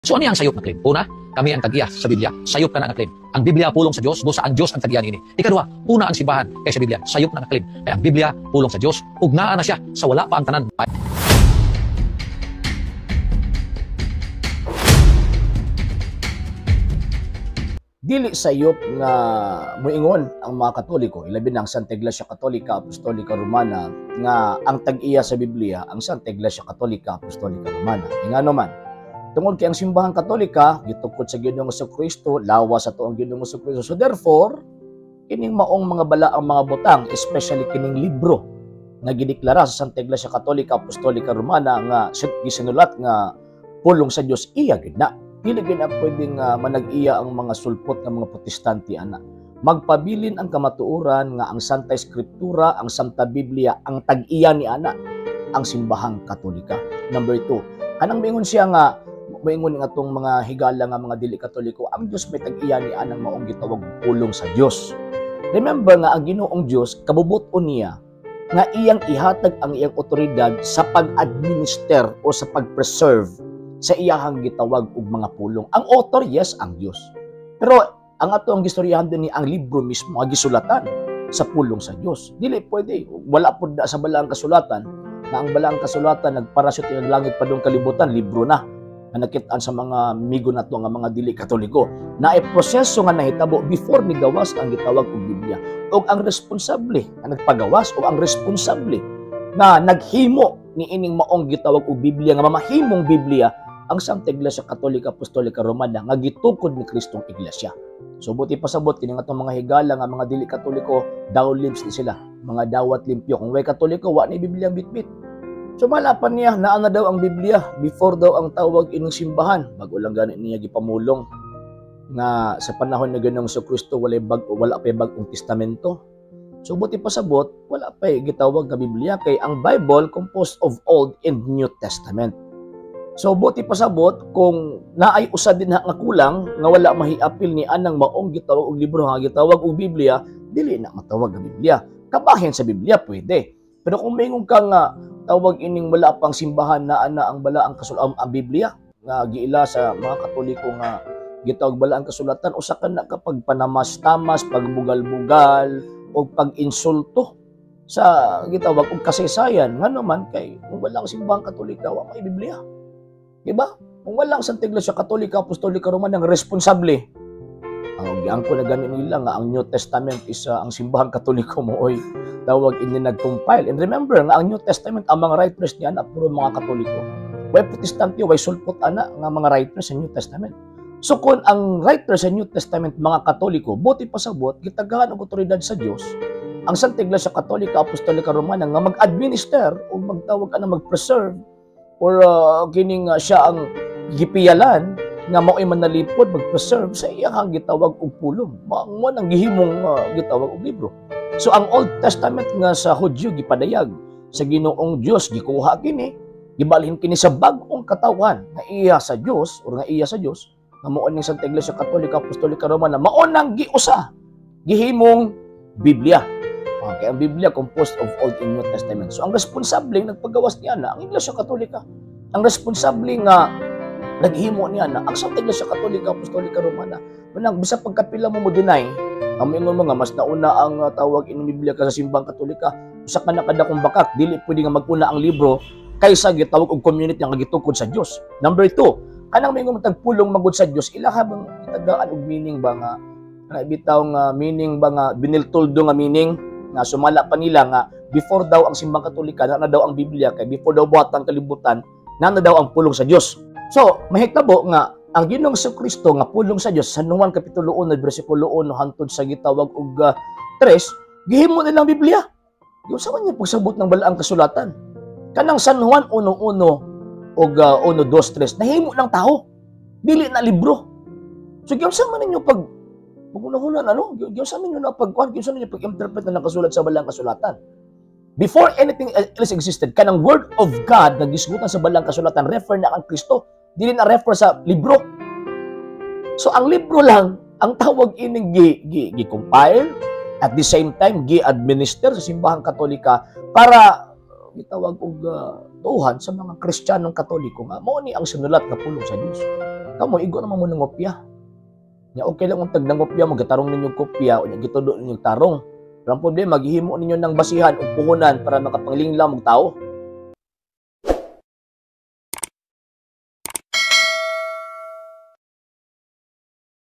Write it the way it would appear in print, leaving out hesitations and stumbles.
So ano ang sayop na claim? Una, kami ang tag-iya sa Biblia. Sayop ka na ang claim. Ang Biblia pulong sa Dios, busa ang Dios ang tag-iya niini. Ikaduha, una ang simbahan kaysa Biblia. Sayop na ang claim. Kaya ang Biblia pulong sa Dios, ug naa na siya sa wala pa ang tanan. Dili sayop nga moingon ang mga Katoliko, ilabi na ang Santa Iglesia Katolika Apostolika Romana, nga ang tag-iya sa Biblia ang Santa Iglesia Katolika Apostolika Romana. Ingano man, tungod kay ang simbahang Katolika gitukod sa Ginoong Kristo, lawas sa tuong Ginoong Kristo. So therefore, kining maong mga balaang mga butang, especially kining libro nga gideklara sa Santa Iglesia Katolika Apostolika Romana nga gisinulat nga pulong sa Dios, iya gid na. Dili gid na pwedeng manag-iya ang mga sulpot ng mga Protestante ana. Magpabilin ang kamatuoran nga ang Santa Escritura, ang Santa Biblia, ang tag-iya ni ana ang simbahang Katolika. Number 2, kanang moingon siya nga moingon nga atong mga higala nga mga dili Katoliko, ang Dios may tag-iya ni anang maong gitawag pulong sa Dios. Remember nga ang Ginoong Dios kabubut-on niya nga iyang ihatag ang iyang otoridad sa pag-administer o sa pag-preserve sa iyahang gitawag og mga pulong. Ang author, yes, ang Dios. Pero ang ato ang gistoryahan din ni ang libro mismo ang gisulatan sa pulong sa Dios. Dili pwede, wala pud na sa balaang kasulatan na ang balaang kasulatan nagpara sa tinag langit padung kalibutan, libro na nga nakit-an sa mga migo nato nga mga dili Katoliko. Naay proseso nga nahitabo before migawas ang gitawag og Biblia. Og ang responsable nga nagpagawas o ang responsable nga naghimo ni ining maong gitawag og Biblia nga mamahimong Biblia ang Santa Iglesia Katolika Apostolika Romana nga gitukod ni Kristong Iglesia. So buti pasabot kini nga atong mga higala nga mga dili Katoliko, daw lips ni sila, mga dawat limpyo. Kung way Katoliko, wa ni Biblia ang bitbit. So malapan niya naa na daw ang Biblia before daw ang tawag ining simbahan. Bago lang gani niya gipamulong nga sa panahon ni Ginoong Kristo walay bag wala pa bagong testamento. So buti pasabot wala pa gitawag nga Biblia kay ang Bible composed of Old and New Testament. So buti pasabot kung naay usa din nga kulang nga wala mahiapil ni anang maong gitawag og libro nga gitawag og Biblia, dili na matawag nga Biblia. Kabahin sa Biblia pwede. Pero kung maingon ka nga tawag ining wala pang simbahan na ana ang balaang kasulatan ang Biblia nga giila sa mga Katoliko nga gitawag balaang kasulatan, usa ka na kapag panamas-tamas, pagbugal-bugal o pag-insulto sa gitawag og kasaysayan. Ngano man kay kung wala ang simbahang Katolika, wa may Biblia. Diba? Kung wala ang Santa Iglesia Katolika Apostolika Romana ang responsable, ang giangko na gani nila nga ang New Testament is ang simbahang Katoliko mooy tawag ini nag-compile. And remember nga ang New Testament ang mga writers niya na puro mga Katoliko. Way Protestante, way sulpot ana nga mga writers sa New Testament. So kung ang writers sa New Testament mga Katoliko, buti pasabot gitagaan og otoridad sa Dios ang Santa Iglesia Katolika Apostolika Romana nga mag-administer o magtawag ana mag-preserve or kining siya ang gipiyalan nga mao'y manalipod mag-preserve sa iyang gitawag og pulong. Mao nang gihimong gitawag og libro. So ang Old Testament nga sa Hudyo gipadayag sa Ginoong Dios, gikuha kini, gibalhin kini sa bag-ong katawan nga iya sa Dios or nga iya sa Dios nga mao ning Santa Iglesia Katolika Apostolika Romana, mao nang giusa gihimong Biblia. Okay, ang Biblia composed of Old and New Testament. So ang responsable nagpagawas niya na ang Iglesia Katolika. Ang responsable nga naghimo niya na ang Santa Iglesia Katolika Apostolika Romana. Manang bisa pagkapila mo mo deny, ang moingon mo nga mas nauna ang tawag ining Biblia ka sa simbang Katolika, usa ka na kadakong bakak, dili pwede nga maguna ang libro kaysa gitawag og community nga gitukod sa Dios. Number 2, kanang moingon mo tagpulong magud sa Dios, ilaha bang gitagaan og meaning ba nga kana bitaw nga meaning ba nga biniltuldo nga meaning nga sumala pa nila nga before daw ang simbang Katolika na daw ang Biblia kay before daw buhat ang kalibutan na daw ang pulong sa Dios. So mahitabo nga ang Ginoong Kristo nga pulong sa Dios sa Juan kapitulo 1 bersikulo 1 hantod sa gitawag og 3, gihimo nilang Biblia. Giunsa man niya pagsabot ng balaang kasulatan? Kanang San Juan 1:1 og 1:2-3 nahimo ng tao, dili na libro. So giunsa man ninyo pag magunahuna ano? Giunsa man ninyo na pagkuan, giunsa ninyo pag-interpret na nakasulat sa balaang kasulatan? Before anything else existed, kanang word of God nga gisgutan sa balaang kasulatan refer na ang Kristo, dili na refer sa libro. So ang libro lang ang tawag ining gi compile at the same time gi-administer sa simbahang Katolika para gitawag og tuohan sa mga Kristiyanong Katoliko nga mao ni ang sinulat nga pulong sa Dios. Kamo, igo naman mo nangopya. Nya okay lang kung tag nangopya mo, gatarong ninyo kopya unya gitudo ninyo tarong. Pero ang problema, gihimo ninyo ng basihan o puhunan para makapanglinglang og tao.